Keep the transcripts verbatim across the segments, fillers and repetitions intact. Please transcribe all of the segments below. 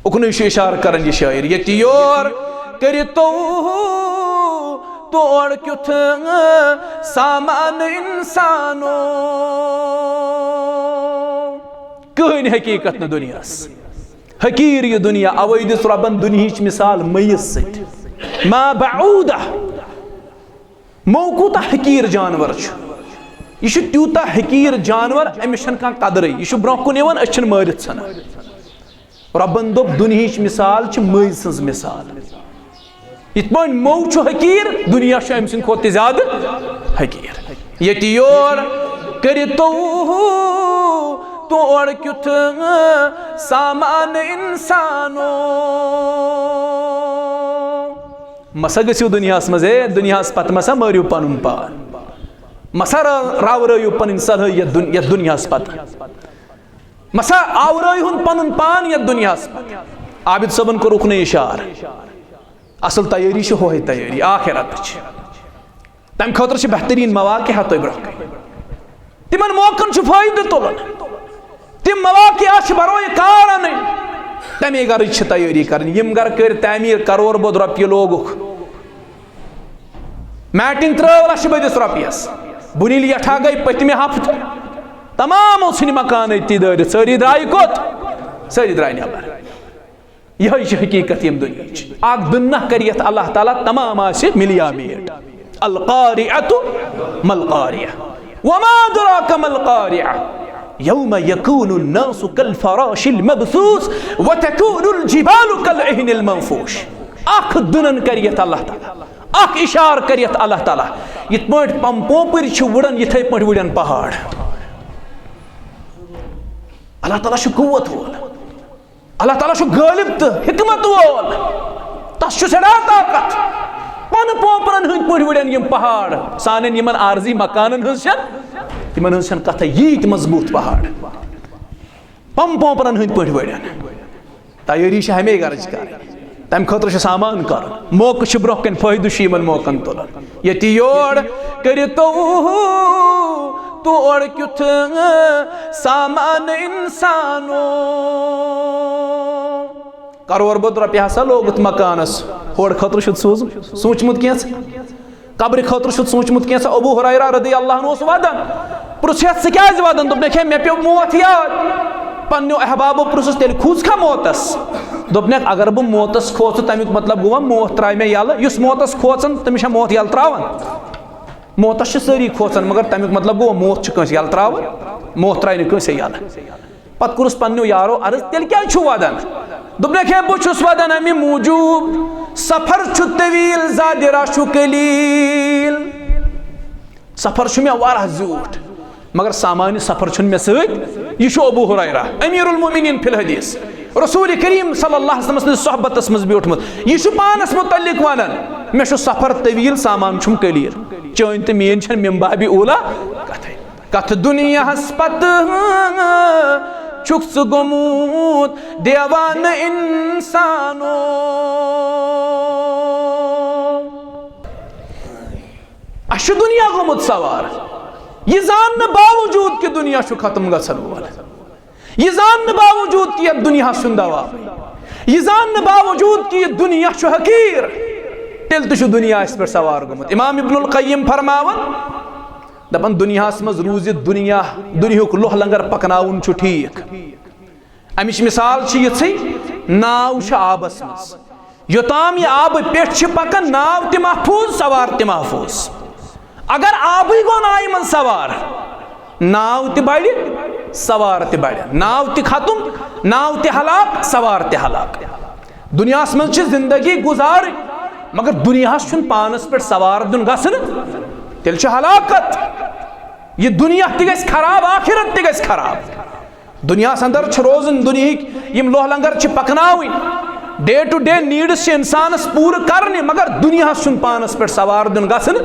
اُکنُے چھُ اِشارٕ کران یہِ شٲعر، ییٚتہِ یور کٔرِتو تور کیُتھ سامان اِنسانو۔ کٕہٕنۍ حقیٖقت نہٕ دُنیاہَس، حقیٖر یہِ دُنیا، اَوَے دِژ رۄبَن دُنہِچ مِثال مٔیِس سۭتۍ۔ ما بعوٗدہ، مو کوٗتاہ حقیٖر جانور چھُ۔ یہِ چھُ تیوٗتاہ حقیٖر جانور، أمِس چھَنہٕ کانٛہہ قدرٕے۔ یہِ چھُ برٛونٛہہ کُن یِوان، أسۍ چھِنہٕ مٲرِتھ ژھٕنان۔ رۄبَن دوٚپ، دُنہِچ مِثال چھِ مٔنٛزۍ سٕنٛز مِثال۔ یِتھ پٲٹھۍ مو چھُ حقیٖر، دُنیا چھُ أمۍ سٕنٛدِ کھۄتہٕ تہِ زیادٕ حقیٖر۔ ییٚتہِ یور کٔرِتو تور کیُتھ سامان اِنسانو۔ مسا گٔژھِو دُنیاہَس منٛز، ہے، دُنیاہَس پَتہٕ مسا مٲرِو پَنُن پان۔ مسا را-، راورٲیِو پَنٕنۍ صلٲحیت دُن-، یَتھ دُنیاہَس پَتہٕ۔ مسا آورٲیِو ہُن پَنُن پان یَتھ دُنیاہَس پَتہٕ۔ عابد صٲبَن کوٚر اُکنُے اِشارٕ۔ اَصٕل تیٲری چھِ ہۄہَے تیٲری، آخرت چھِ۔ تَمہِ خٲطرٕ چھِ بہتریٖن مواقع ہا تۄہہِ برٛونٛہہ کَنہِ۔ تِمَن موقعن چھُ فٲیدٕ تُلُن۔ تِم مواقع چھِ بروئے کار اَنٕنۍ۔ تَمے گرٕچ چھِ تیٲری کَرٕنۍ۔ یِم گرٕ کٔرۍ تعمیٖر، کرور بود رۄپیہِ لوگُکھ۔ میٹنگ ترٛٲو لَچھِ بٔدِس رۄپیَس۔ بُنیل یَٹھا گٔے پٔتمہِ ہفتہٕ۔ تمام اوس ژھٕنۍ مکان أتی دٲرِتھ۔ سٲری درٛایہِ کوٚت؟ سٲری درٛایہِ نٮ۪بر۔ یِہوٚے چھِ حقیٖقت ییٚمہِ دُنیاہٕچ۔ اَکھ دُنیا کَرِ یَتھ اللہ تعالیٰ تمام آسہِ مِلیا میٹ۔ القارعة ما القارعة وما أدراك ما القارعة يوم يكون الناس كالفراش المبثوث وتكون الجبال كالعهن المنفوش۔ اَکھ دُنن کَرِ یَتھ اللہ تعالیٰ، اَکھ اِشارٕ کَرِ یَتھ اللہ تعالیٰ۔ یِتھ پٲٹھۍ پم-، پوپٕرۍ چھِ وُڑان، یِتھَے پٲٹھۍ وُڑن پہاڑ۔ اللہ تعالیٰ چھُ قوت وول۔ اللہ تعالیٰ چھُ غٲلب تہٕ حکمت وول۔ تس چھُ سٮ۪ٹھاہ طاقت۔ پنہٕ پوپرن ہٕنٛدۍ پٲٹھۍ وُڑن یِم پہاڑ۔ سانٮ۪ن یِمن عارضی مکانن ہٕنٛز چھَنہٕ، تِمن ہٕنٛز چھَنہٕ کتھے، ییٖتۍ مضبوٗط پہاڑ۔ پنہٕ پوپرن ہٕنٛدۍ پٲٹھۍ وُڑن۔ تیٲری چھِ ہمے گرٕچ کرٕنۍ۔ تَمہِ خٲطرٕ چھُ سامان کرُن۔ موقعہٕ چھُ برٛونٛہہ کَنہِ، فٲیدٕ چھُ یِمن موقعن تُلُن۔ ییٚتہِ یور کٔرِتو تور کیُتھ سامان اِنسانو۔ کرور بود رۄپیہِ ہسا لوگُتھ مکانس، ہورٕ خٲطرٕ چھُتھ سوٗزمُت، سوٗنٛچمُت کینٛژھا؟ قبرِ خٲطرٕ چھُتھ سوٗنٛچمُت کینٛژھا؟ ابو ہریرہ رضی اللہ عنہ اوس ودان۔ پرٛژھیس، "ژٕ کیٛازِ ودان؟" دوٚپنکھ، "ہے، مےٚ پیوٚو موت یاد۔" پننیو احبابو پرٛژھُس، "تیٚلہِ کھوٗژکھا موتس؟" دوٚپنکھ، "اگر بہٕ موتس کھوژٕ، تمیُک مطلب گوٚوا موت ترٛایہِ مےٚ یلہٕ؟ یُس موتس کھوژان، تٔمِس چھا موت یلہٕ ترٛاوان؟" موتس چھِ سٲری کھوژان، مگر تمیُک مطلب گوٚو، موت چھُ کٲنٛسہِ یلہٕ ترٛاوان، موت ترٛایہِ نہٕ کٲنٛسے یلہٕ۔ پتہٕ کوٚرُس پننیو یارو عرض، "تیٚلہِ کیٛازِ چھُو ودان؟" دوٚپنکھ، "ہے، بہٕ چھُس ودان امہِ موٗجوٗب، سفر چھُ طویل، زادِ راہ چھُ قلیل۔ سفر چھُ مےٚ واریاہ زیوٗٹھ، مگر سامانِ سفر چھُنہٕ مےٚ سۭتۍ۔" یہِ چھُ ابو ہریرہ، امیر المومنین فی الحدیث، رسول کریم صلی اللہ علیہ وسلم سٕنٛدِس صحبتس منٛز بیوٗٹھمُت۔ یہِ چھُ پانس متعلق ونان، "مےٚ چھُ سفر طویل، سامان چھُم قلیل۔" چٲنۍ تہٕ میٲنۍ چھَنہٕ من باب اولا کتھے۔ کتھ دُنیاہس پتہٕ چھُکھ ژٕ گوٚمُت دیوانہٕ اِنسانو۔ اَسہِ چھُ دُنیا گوٚمُت سوار، یہِ زاننہٕ باوجوٗد کہِ دُنیا چھُ ختم گژھن وول، یہِ زاننہٕ باوجوٗد کہِ یَتھ دُنیاہَس چھُنہٕ دوا، یہِ زاننہٕ باوجوٗد کہِ یہِ دُنیا چھُ حقیٖر، تیٚلہِ تہِ چھُ دُنیا اَسہِ پٮ۪ٹھ سوار گوٚمُت۔ امام ابن القیم فرماوان، دَپان، دُنیاہَس منٛز روٗزِتھ دُنیا، دُنیاہُک لوہ لنگر پَکناوُن چھُ ٹھیٖک۔ اَمِچ مِثال چھِ یِژھٕے، ناو چھِ آبَس منٛز۔ یوٚتام یہِ آبہٕ پٮ۪ٹھ چھِ پَکان، ناو تہِ محفوٗظ، سوار تہِ محفوٗظ۔ اگر آبٕے گوٚو ناوِ منٛز سوار، ناو تہِ بَڑِ، سوار تہِ بَڑِ۔ ناو تہِ ختم، ناو تہِ ہلاک، سوار تہِ ہلاک۔ دُنیاہَس منٛز چھِ زِندگی گُزارٕنۍ، مگر دُنیاہَس چھُنہٕ پانَس پٮ۪ٹھ سوار دیُن گژھنہٕ، تیٚلہِ چھُ ہلاکت۔ یہِ دُنیا تہِ گژھِ خراب، آخرت تہِ گژھِ خراب۔ دُنیاہَس اندر چھِ روزُن، دُنیہٕکۍ یِم لوہ لنگر چھِ پَکناوٕنۍ، day to day needs چھِ اِنسانَس پوٗرٕ کَرنہِ، مگر دُنیاہَس چھُنہٕ پانَس پٮ۪ٹھ سوار دیُن گژھنہٕ۔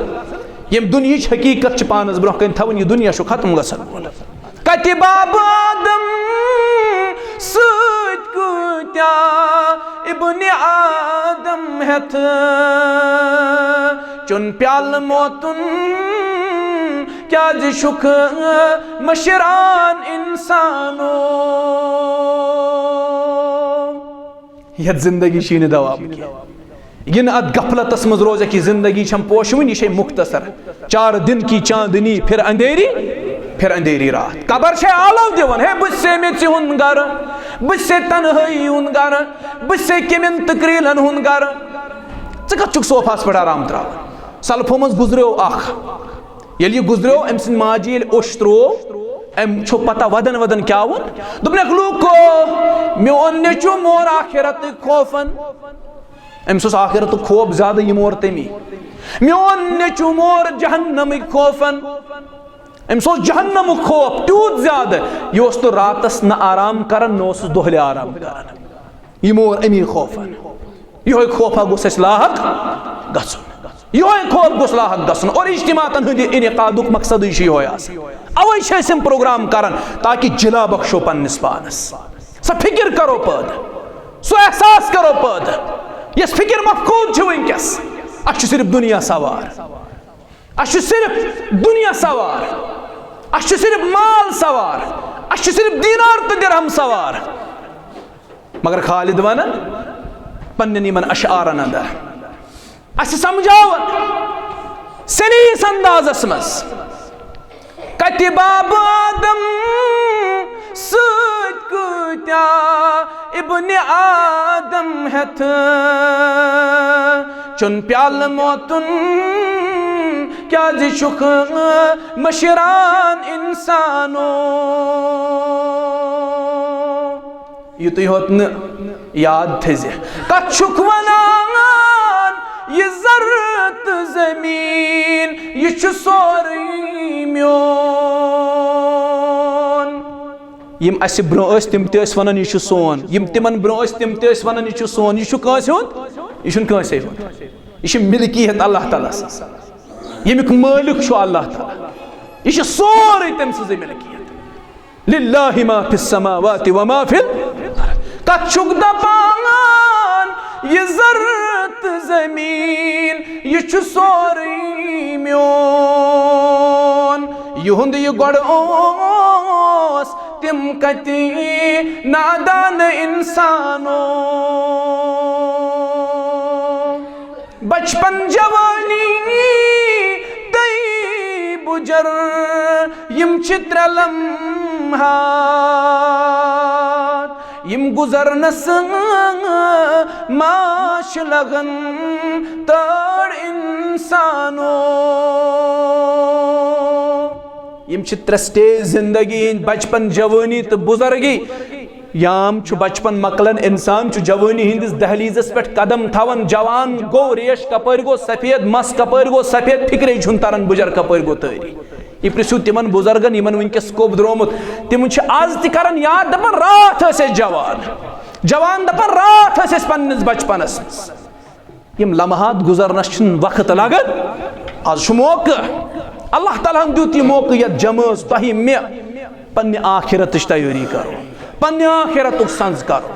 ییٚمہِ دُنیہٕچ حقیٖقت چھِ پانَس برٛونٛہہ کَنہِ تھاوٕنۍ، یہِ دُنیا چھُ ختم گژھن وول۔ کَتہِ باب آدم سۭتۍ کۭتیٛاہ ابن آدم ہٮ۪تھ چیوٚن پیالہٕ موتُن؟ کیٛازِ چھُکھ مٔشران اِنسانو؟ یتھ زندگی چھِ نہٕ دوا کینٛہہ۔ یہِ نہٕ اتھ غفلتس منٛز روزکھ، یہِ زندگی چھم پوشوٕنۍ، یہِ چھے مختصر۔ چار دن کی چاندنی، پھر اندھیری، پھر اندھیری رات۔ قبر چھے آلو دِوان، ہے، بہٕ چھسے میٚژِ ہُنٛد گرٕ، بہٕ چھسے تنہٲیی ہُنٛد گرٕ، بہٕ چھسے کیمٮ۪ن تہٕ کریٖلن ہُنٛد گرٕ۔ ژٕ کتھ چھُکھ صوفاہس پٮ۪ٹھ آرام تراوان؟ سلفو منٛز گُزریو اکھ، ییٚلہِ یہِ گُزریو، أمۍ سٕنٛدِ ماجہِ ییٚلہِ اوٚش تروو، أمۍ چھُ پتہ ودن ودن کیٛاہ ووٚن۔ دوٚپنکھ، لوٗکو، میون نیٚچو مور آخرتٕکۍ خوفن۔ أمِس اوس آخرتُک خوف زیادٕ، یہِ مور تٔمی۔ میون نیٚچو مور جہنمٕکۍ خوفن۔ أمِس اوس جہنمُک خوف تیوٗت زیادٕ، یہِ اوس نہٕ راتس نہٕ آرام کران، نہ اوسُس دۄہلہِ آرام کران۔ یہِ مور امی خوفن۔ یِہوٚے خوفا گوٚژھ اَسہِ لاحق گژھُن۔ یِہوٚے خوف گوٚژھ لاحق گژھُن۔ اور اجتماعاتن ہٕنٛدِ انعقادُک مقصدٕے چھُ یِہوٚے آسان۔ اوے چھِ أسۍ یِم پروگرام کران، تاکہ جلا بخشو پننِس پانس۔ سۄ فکر کرو پٲدٕ، سُہ احساس کرو پٲدٕ، یۄس فکر مفقود چھِ وٕنکیٚس۔ اَسہِ چھُ صرف دُنیا سوار۔ اَسہِ چھُ صرف دُنیا سوار۔ اَسہِ چھُ صرف مال سوار۔ اَسہِ چھُ صرف دینار تہٕ درہم سوار۔ مگر خالد ونان پننٮ۪ن یِمن اشعارن اندر، اسہِ سمجھاوان سلیس اندازس منٛز، کتہِ باب آدم سۭتۍ کۭتیاہ ابن آدم ہٮ۪تھ چون پیالہٕ موتُن، کیازِ چھُکھ مشران انسانو؟ یُتُے ہوت نہٕ، یاد تھٲیزِ۔ کتھ چھُکھ ونان، یہِ زر تہٕ زمیٖن، یہِ چھُ سورُے میون۔ یِم اسہِ برونٛہہ ٲسۍ، تِم تہِ ٲسۍ ونان، یہِ چھُ سون۔ یِم تِمن برونٛہہ ٲسۍ، تِم تہِ ٲسۍ ونان، یہِ چھُ سون۔ یہِ چھُ کٲنٛسہِ ہُنٛد؟ یہِ چھُنہٕ کٲنٛسے ہُنٛد۔ یہِ چھِ ملکیت اللہ تعالیٰ سٕنٛز۔ ییٚمیُک مٲلِک چھُ اللہ تعالیٰ۔ یہِ چھِ سورُے تٔمۍ سٕنٛزٕے ملکیت۔ للہ ما فی السماوات و ما فی الارض۔ کتھ چھُکھ دپان، یہِ زر تہٕ زمیٖن، یہِ چھُ سورُے میون۔ یِہُنٛد یہِ گۄڈٕ اوس، تِم کتہِ نادان انسانو۔ بچپن، جوانی تہٕ بُجر، یِم چھِ ترٛےٚ لمحات، یِم گُزرنس ماش لگن تٔڑ انسانو۔ یِم چھِ ترٛےٚ سٹیج زندگی ہٕنٛدۍ، بچپن، جوانی تہٕ بُزرگی۔ یام چھُ بچپن مۄکلان، انسان چھُ جوٲنی ہٕنٛدِس دہلیزس پٮ۪ٹھ قدم تھاوان، جوان گوٚو، ریش کپٲرۍ گوٚو سفید، مس کپٲرۍ گوٚو سفید، فکرے چھُنہٕ تران بُجر کپٲرۍ گوٚو تٲری۔ یہِ پرژھِو تِمن بُزرگن، یِمن وٕنکیٚس کوٚب درٛومُت، تِم چھِ آز تہِ کران یاد، دپان، راتھ ٲسۍ أسۍ جوان، جوان دپان، راتھ ٲسۍ أسۍ پننِس بچپنس منٛز۔ یِم لمحات گُزرنس چھُنہٕ وقت لگان۔ آز چھُ موقعہٕ، اللہ تعالیٰ ہن دیُت یہِ موقعہٕ یتھ جمٲژ تۄہہِ مےٚ پننہِ آخرتٕچ تیٲری کرو، پننہِ آخرتُک سنز کرو۔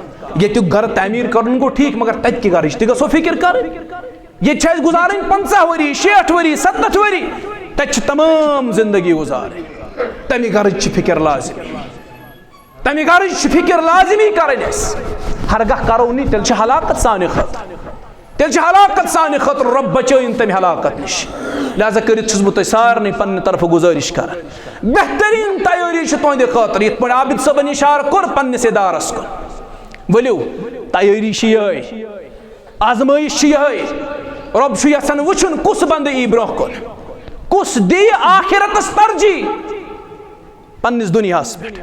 ییٚتیُک گرٕ تعمیٖر کرُن گوٚو ٹھیٖک، مگر تتہِ کہِ گرٕچ تہِ گژھو فکر کرٕنۍ۔ ییٚتہِ چھِ اَسہِ گُزارٕنۍ پنٛژاہ ؤری، شیٹھ ؤری، ستتھ ؤری، تتہِ چھِ تمام زندگی گُزارٕنۍ۔ تمہِ گرٕچ چھِ فکر لازمی۔ تمہِ گرٕچ چھِ فکر لازمی کرٕنۍ اَسہِ۔ ہرگاہ کرو نہٕ، تیٚلہِ چھِ ہلاکت سانہِ خٲطرٕ۔ تیٚلہِ چھِ ہلاکت سانہِ خٲطرٕ۔ رۄب بچٲیِن تمہِ ہلاکت نِش۔ لہذا کٔرِتھ چھُس بہٕ تۄہہِ سارنٕے پننہِ طرفہٕ گُزٲرِش کران، بہتریٖن تیٲری چھِ تُہنٛدِ خٲطرٕ۔ یِتھ پٲٹھۍ عابد صٲبن اِشارٕ کوٚر پننِس ادارس کُن، ؤلِو، تیٲری چھِ یِہے، آزمٲیش چھِ یِہے۔ رۄب چھُ یژھان وٕچھُن، کُس بندٕ یی برونٛہہ کُن، کُس دِیہِ آخرتس ترجیح پننِس دُنیاہس پٮ۪ٹھ۔